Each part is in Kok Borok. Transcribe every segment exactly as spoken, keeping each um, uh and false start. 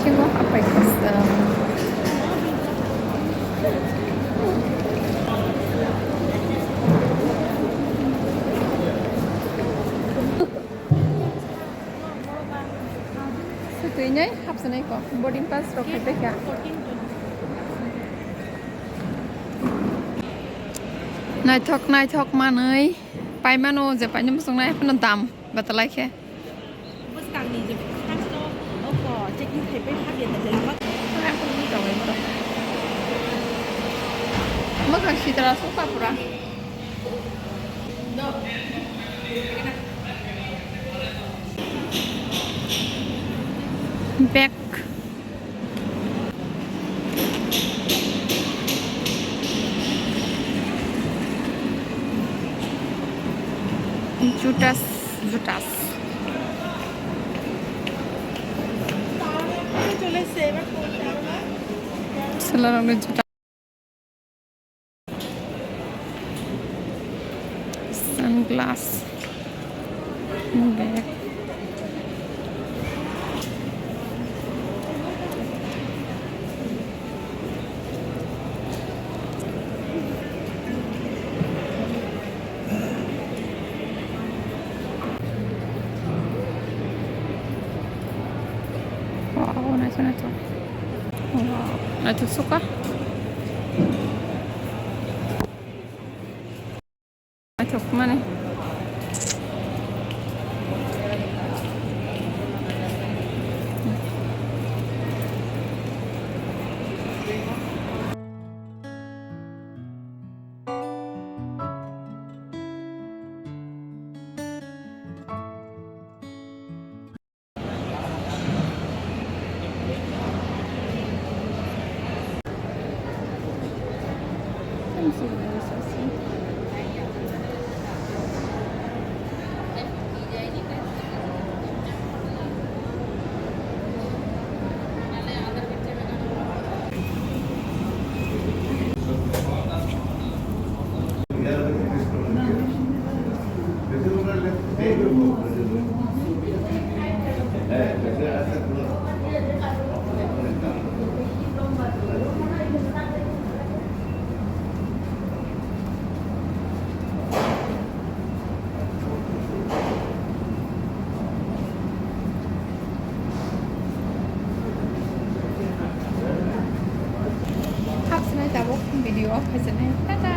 Bisingo hapai khastam. Sutwi nai hapsanai ko boarding pass rok khai paikha. Naithok naithok manwi paimano je paina muchungnai haphano dam batalai khe. Bwskangni je first o oko checking khai pai kha bia na jai ma. Mwkhang sitra sukha pura. Bag. Jutas, jutas. Chwlarokni juta. Sunglass. Bag. Wow, naithok naithok. Wow, naithok sukha. Naithok mani. Hapsinai tabuk video off khaisinai. Tata.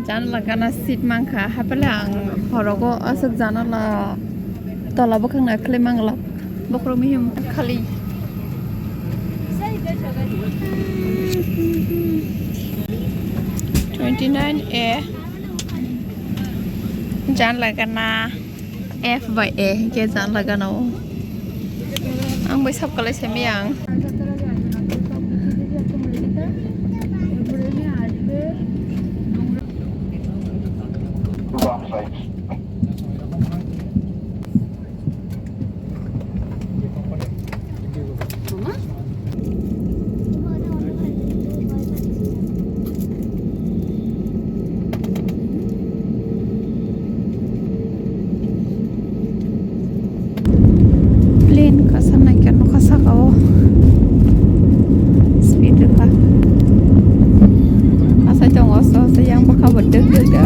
Janala gana seat mankha, haphela ang horogo aswk janala tola bwkhakno khwlai mangla. Bokhorok mihim khali. Twenty nine A. Janala gana F by A hwnkhe janala gana o. Ang bai sab kwlai simi ang. Plane kaisa naikhe nokha saka o speed wngkha. Asai tongo, asai yang bwkha bo dwk dwk dwk.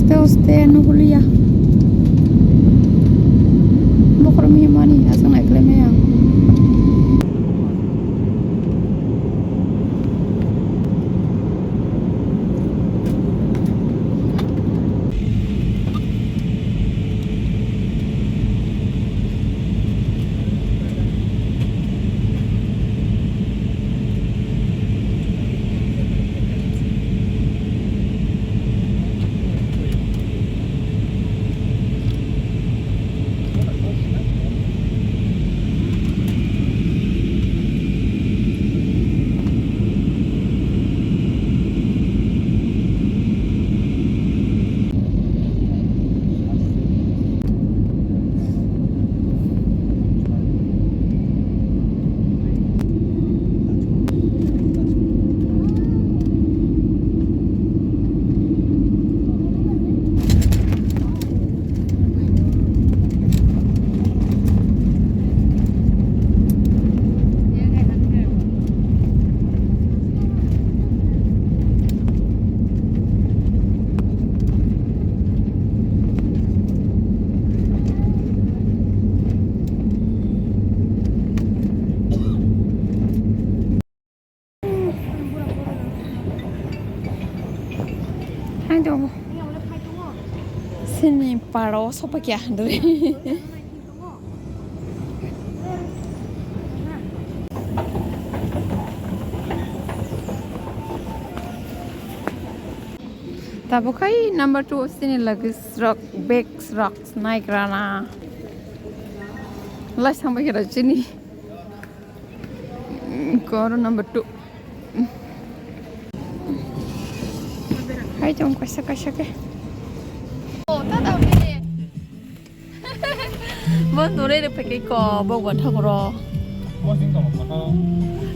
Te uste nuhuliya. Bokhorok mihimani aswk naikolai maya. Hai tongo. Sini paro sopa kya handre. Tabuk hai number two sini luggage rok, bags rok naigrana. Lai sangbai kira chini. Koro number two. Hai tong kaisa kaisa ke. Oh, tata bini. Bo nore re peke ko bo gwa thagro.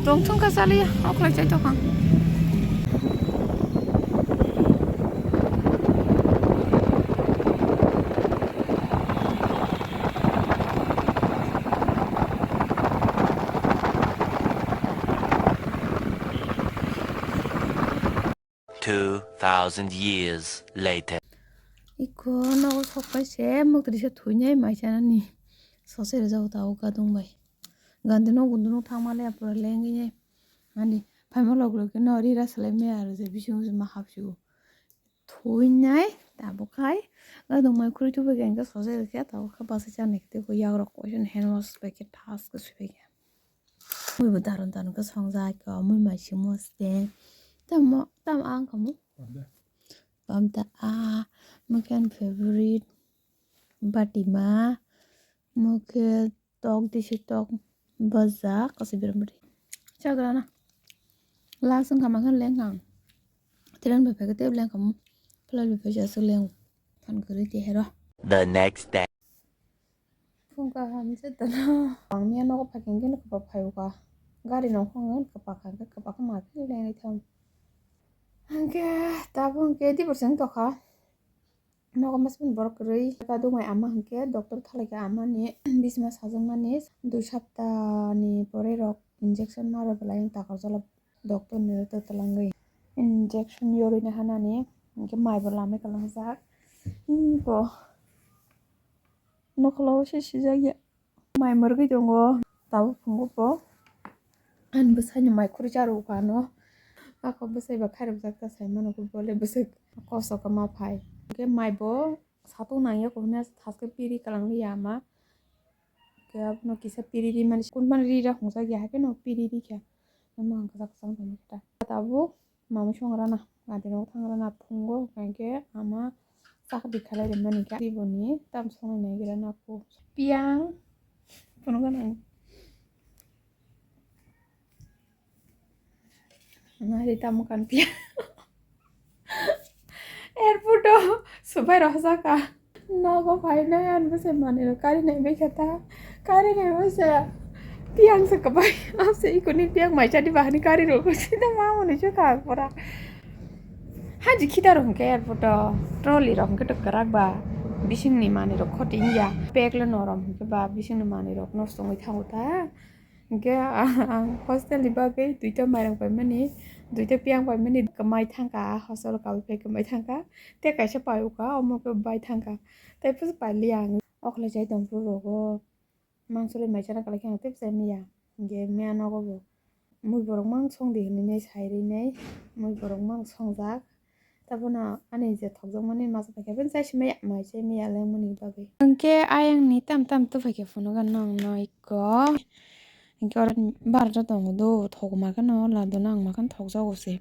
Tong thung ka sali oklai chai tokang. Two thousand years later. Iko nogo sokpai se mukti se thuinai mai chanani. Sose rwjak ta o gadung bai. Gandino gundino thangmale apura lengwi nai. Ani phaima lok lok no rira salai maya aro je bising bising ma hapsu. Thuinai tabuk hai gadung mai khurui thubai khe sose rwkhe tabuk khe basa chanai khe tei yagrok waisa hand wash bai khe thas khe sui bai khe. Mui bo daron daron khe songjak khe mui mai simo se tamo tamo ang kamo. Pamda a mui khe ani favorite. Batima, mokhe tok disi tok bajak, kasi biram bari. Chagrana. Last wngkha mankhe lengkang. Tren bai phaikhe tei lengkang. Phlai bai phaisa aswk leng. Phan kwrwi tei hero. The next day. Phung kaham se tano. Ang miya nogo phaikhe hwnkhe kwpak phaiwkha. Gari nongkhor hwnkhe kwpak kha hwnkhe kwpak khe ma philwi lengwi thang. Hwnkhe tabuk hwnkhe diborseng tokha. Nogo masani borok kwrwi. Kadumai ama hwnkhe doctor thalaikha amani bisma sajwkmani dui saptani pore rok injection ma rw belai wng takarjala doctor ni rwtwi twlangwi injection yorwi nahanani hwnkhe maibo lamwi kwlangjak. Bo nokholo se sijak ya. Mai mwrwgwi tongo, tabuk phungo bo. Ani bwsaino mai khurui charwkha ano. Ako bwsai ba khairokjak ta sai mano, bo le bwsai koso khe ma phai. Hwnkhe mai bo satung nangya khe hwnwi thaskhe piri kwlangli ya ama. Hwnkhe abono kisa piri ri mani, kun mani ri rok hwngjak ya, haikhe no piri ri kha. Omo ang kwchak kwchang tongwi khe ta. Tabuk. Mamung song rana, gadi no thang rana phungo, hwnkhe ama chakri khalai rimani khe, boni tam songnai nai gira na kho. Piang, phunukgo nang. Nari tamo kan piang. Airport o subai rok saka. Nogo phainai ani bwsai manwi rok kari nai bai kha ta. Kari nai bai se piang se kwbai. Ase ikoni piang mai chadi bahani kari rok sida ma mani se kha pura. Haji khita rok hwnkhe airport o trolley rok hwnkhe to kwrak ba bisingni manwi rok khoti wngya. Bag le norom hwnkhe ba bisingni manwi rok nosto wngwi thango ta. Hwnkhe ang hostel ni bagwi duita mairang paimani. Duita piyang pai mani kwmai thangkha, hostel o kabui phai kwmai thangkha. Tei kaisa pai ukha, omo khe bai thangkha. Tei pusu pai liya ang. Okhlai chai tong phuru rogo. Mangso le mai chana kalai khe ang tei bwsai miya. Hinkhe miya nogo bo. Mui borok mang song di hinwi nai sai rinai. Mui borok mang songjak. Tabukno ani je thokjakmani masa paikha bini chai simi ya mai chai miya lengmani bagwi. Hinkhe ayang ni tam tam tubui khe phunukha nong noi ko. Hinkhe oro bar jotong do thok ma kheno ladu nang ma kheno thokjago se.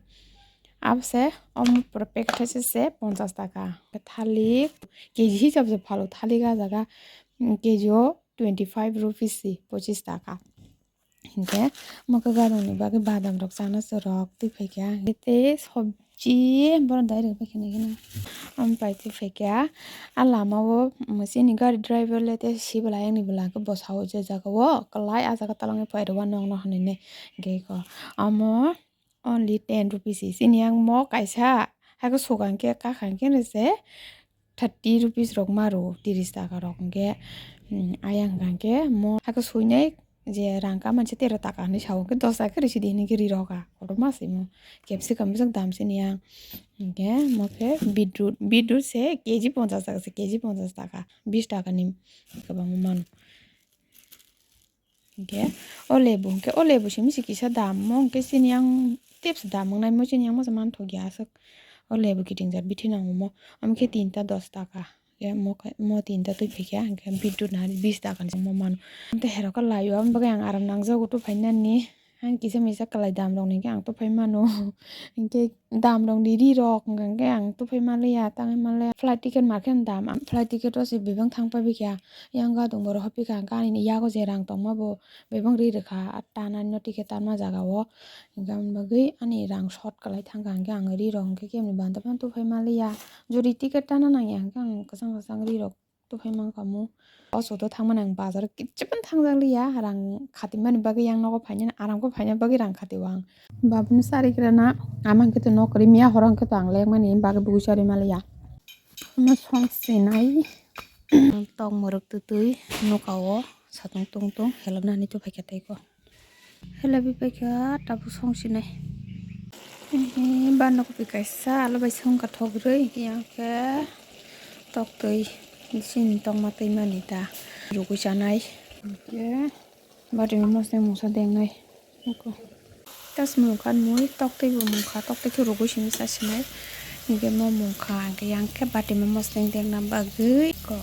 Abose omo pura packet hai se se ponchas taka. Thalik K G hisab se phalo thalik ah jaga, mm, K G o twenty five rupees si, pochis taka. Hinkhe mokhe gadongni bagwi badam rok chana chwrok twi phaikha. Hinkhe tei sobji borok direct bai kheno kheno. Am pai twi phaikha. A lama o, mm, chini gari driver le tei sibla ayang ni bwla khe bwsa o je jaga o kwlai ah jaga twlang pai rw o nokno hinwi ne. Hinkhe eko omo only ten rupees si. Chini yang mo kaisa haikhe sukang khe kakang khe se thirty rupees rok ma rw o, tiris taka rok. Hinkhe, mm, ayang hwnkha khe mo haikhe suinai je rang ka manse tero taka hinwi sa o, hinkhe dos taka khe rw sidi hinwi khe ri rw kha. Kotorma se mo kepsi kam bwswk dam chini yang. Hinkhe mo khe beetroot, beetroot se K G ponchas taka se, K G ponchas taka, bis taka ni kwbangma mano. Hinkhe o lebu, hinkhe o lebu simi se kisa dam, mo hinkhe chini yang tebsa dam wngnai, mo chini yang masa manthokya aswk. O lebu kiting jat bithi nango mo, omo khe tinta dos taka. Hinkhe mo khe, mo tinta twi phaikha, hinkhe beetroot nahari bis taka ni mo mano. Tei herok khe lai o, aboni bagwi ang aram nangjago tubuphainani. Ang kisa misa kwlai dam rok ni khe ang tuphai mano. Hinkhe dam rok ni ri rok hwnkha khe ang tuphai manliya, tangwi manliya. Flight ticket mar khe dam, ang flight ticket o se bebak thang pai bikha. Yang gadong borok hopikha, hwnkhe ani yago je rang tongma bo bebak ri rwkha, a tan ani no ticket tanma jaga o. Hinkhe aboni bagwi ani rang short kwlai thangkha, hinkhe ang ri rok hinkhe kemni banta phano tuphai manliya. Jodi ticket tana nangya hinkhe ang kwchang kwchang ri rok tuphai mankha mo. O soto thangmani ang bazar o kichu phano thangjak liya, rang khatimani bagwi yang nogo phainani, aram khe phaina bagwi rang khatio ang. Babuni chari kira na, ama hwnkhe to nok kwrwi miya, horo hwnkhe to ang lekmani bagwi bugui chari maliya. Omo song sinai. Tong morok twtwi nuka o satung tungtung helopnani tubuphaikha tei ko. Helai bai paikha tabuk song sinai. Ehe, bandakopi kaisa alo bai songkha thok rwi, yang khe toktwi chini tongma twi mani ta rugui chanai. Hinkhe bati mosle mungsa dengnai. Eko. Ta se mungkha mui toktwi bo mungkha, toktwi khe rugui simi cha sinai. Hinkhe mo mungkha, hinkhe yang khe bati mosle dengna bagwi ko.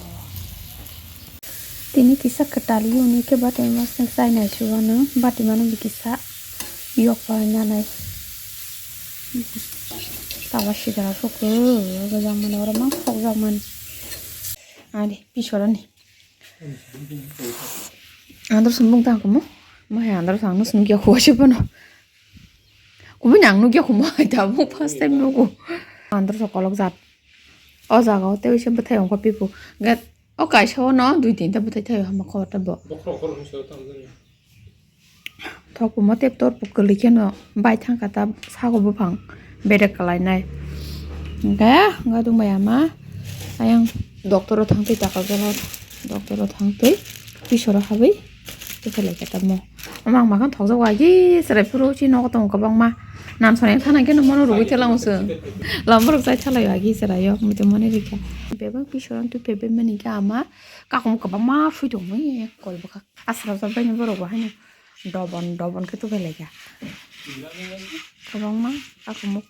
Tini kisa kwtal yoni khe bati mosle chainai suwano, bati mano bo kisa yok pai nanai. Tawa sidra sokho, gojang mani oro mang sokjak mani. Ani pisorani. Andro song bung tang kumo. Mo he andro song nus nugya khuwa se bono. Kubui nang nugya kumo hai ta bung first time nugo. Andro song kolok jat. O jaga o tei se bwthai ongkha pipu. Get o kaisa o no dui tinta bwthai thaio hama khorokta bo. Thok puma tep tor puk kwlwi kheno bai thangkha ta sago buphang bedek kwlainai. Hinkhe gadung bai ama ayang doctor o thangtwi takajalo, doctor o thangtwi pisoro habwi tei khe laikha tamo. Omo ang makhang thokjago agi chwrai phuru chini nogo tongo kwbangma. Nam sonai thana khe nungmano rugui thalango chwng. Lama rok chai thalaio agi chwraio muitu mani rikha. Bebak pisoro twi pebak mani khe ama kakom kwbangma sui tongmani kol bwkha. Aswk rwjak baini borok bo haino dobon dobon khe tubai laikha. Kwbangma kakumuk.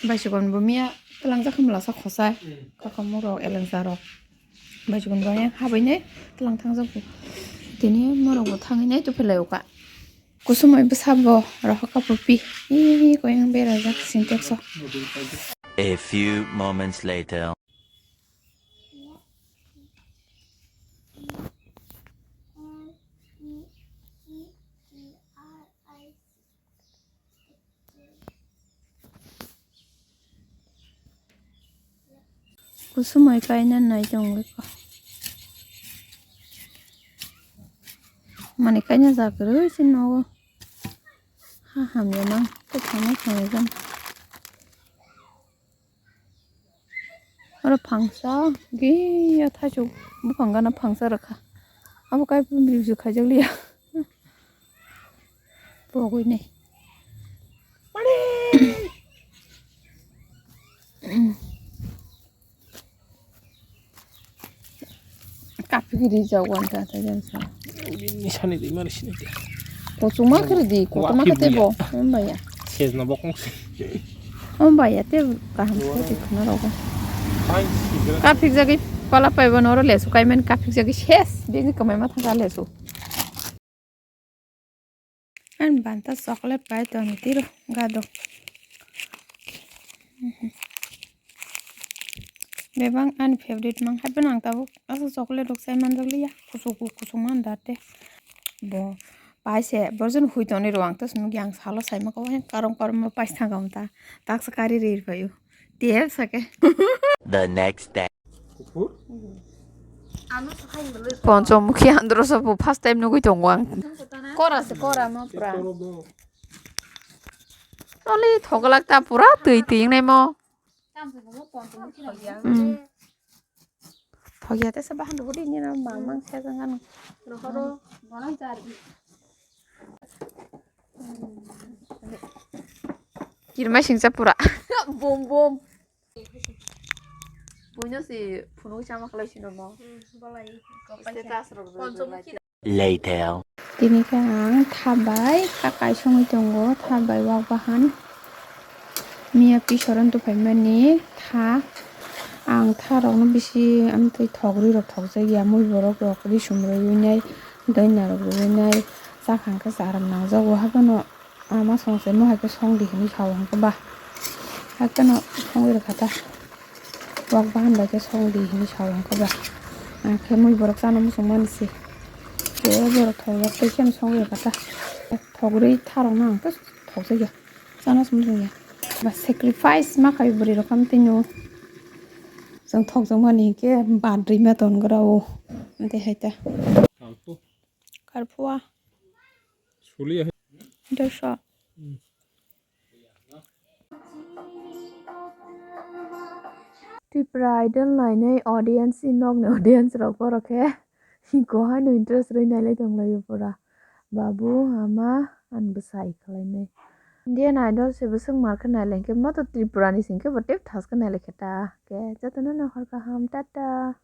Baisikon bo miya twlangjak khe mwlasa khosai. Kakumuk rok elengsa rok. Baisikon bo yang habainai twlang thangjak bo. Tini morok bo thangwi nai tuphai lai o kha. Kusumai bwsa bo rohor kapupi. Ih, koyang berajak sintex o. A few moments later. Kusumai kaina nai tongwi ko. Mani kaina jakwrwi se nogo. Ha hamya nang, tei thangma thangwi jani. Oro phangsa, giya thaichuk buphang gana phangsa rwkha. Abo kaiphuru bibijwk khaijakliya. Pogwi nai. Kapik rijak wan ta ta jan sa. Bini sani di mari sini di. Kochuma kiri di, kochuma kete bo. Wah, bo ya. Ombaya. Sejna bokong se. Ombaya te kaham se di khana rogo. Fine, sijra. Kapik jagi pala pai bo noro lesu kaiman kapik jagi ses. Bini kamai ma thangka lesu. Ani banta chocolate pai tong tiro gado. Bebak ani favorite mang hai phano ang tabuk aswk chocolate rok chai manjak liya, kuchuk kuchuk man da te. Bo pai se borjon hui tongni rw ang to swnwi ang salo sai maka o, karom karom pai thang ta, taksa kari ri phaio. Tiye sake. The next day. Ponchomukhi androsa bo first time nugui tongo ang. Kora se kora ma pura. Oli thoglak ta pura twi twi wngnai mo. Hmm. Thogya te sa bahan rw di ni na ma mang se jang ano. Kirmai singsa pura. Bom bom. Buino si phunuk sama khlai sino mo. Status rok rw rw lai. Later. Tini khe ang tha bai kakai songwi tongo, tha bai wak bahan. Miya pisoran tuphaimani tha. Ang tha rokno bisi amtwi thok rwi rok thokjak ya, mui borok rok risum rwi nai, doina rok rwi nai, chakhang khe charam nangjago haphano. Ama song se mo hai khe song di hinwi sao hwnkhe ba. Hakhe no songwi rwkha ta. Wak bahan bai khe song di hinwi sao hwnkhe ba. Ang khe mui borok chana muchung mani se. Je borok thok rok tei khe songwi rwkha ta. Thok rwi tha rok no ang khe thok jak ya. Chana se muchung ya. Ba sacrifice ma khai bwrwi rok ham tino. Chwng thok jak mani hinkhe badri ma ton gra o. Amtwi hai ta. Karphua. Sulia. Dosa. Hmm. Tripura Idol nainai audience, nokni audience rok borok khe. Hiko haino interest rwi nailai tonglaio pura. Babu, ama, ani bwsai khlainai. Indian Idol se bwswk mar khe nailai khe, moto Tripura ni sing khe bo tep thas khe nailai khe ta. Khe jotono no hor kaham, tata.